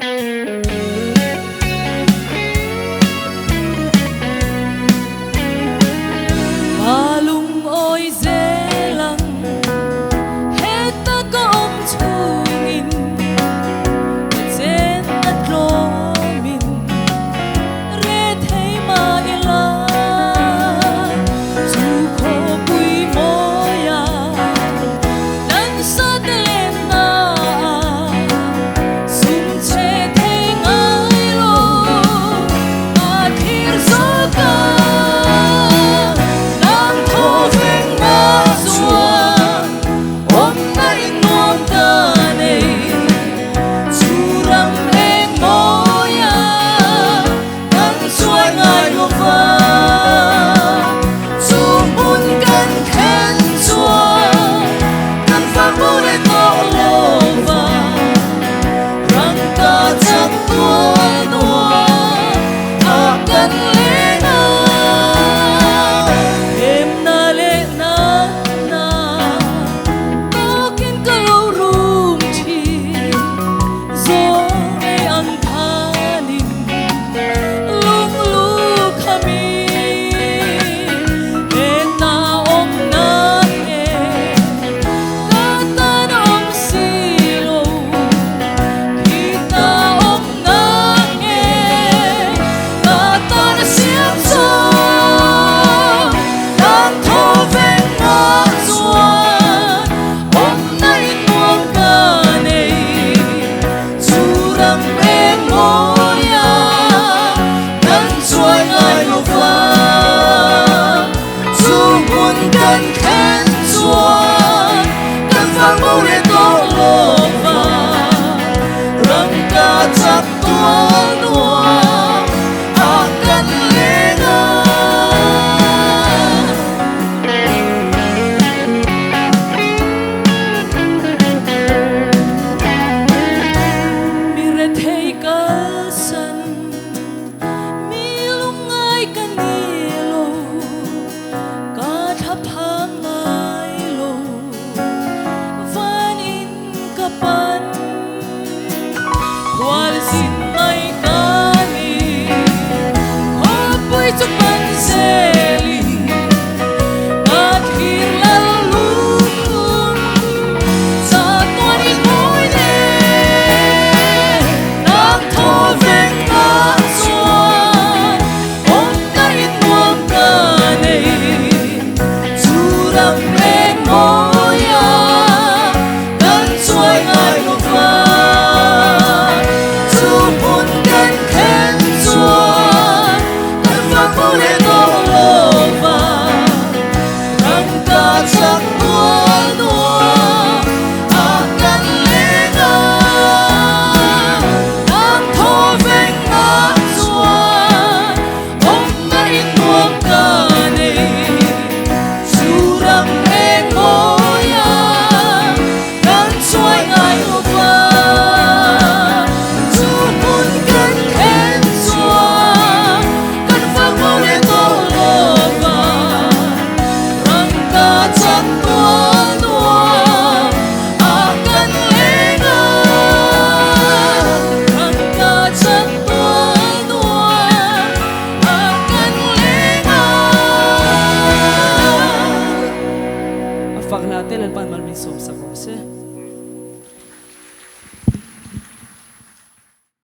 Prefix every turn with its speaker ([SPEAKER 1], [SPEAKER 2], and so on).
[SPEAKER 1] Ka lungawi zel ang heta ka awm chhungin ka chen a tlawmin re thei mah ila chu khawpui mawia kan sate lenna ah sum chhe thei ngai lo a thlir zawk a nang thaw veng mah chuan awmna in nuam ta nei chu ram eng mawia kan chuai ngai lo va chu hmun kan thlen chuan kan fak bo leh tawh lo.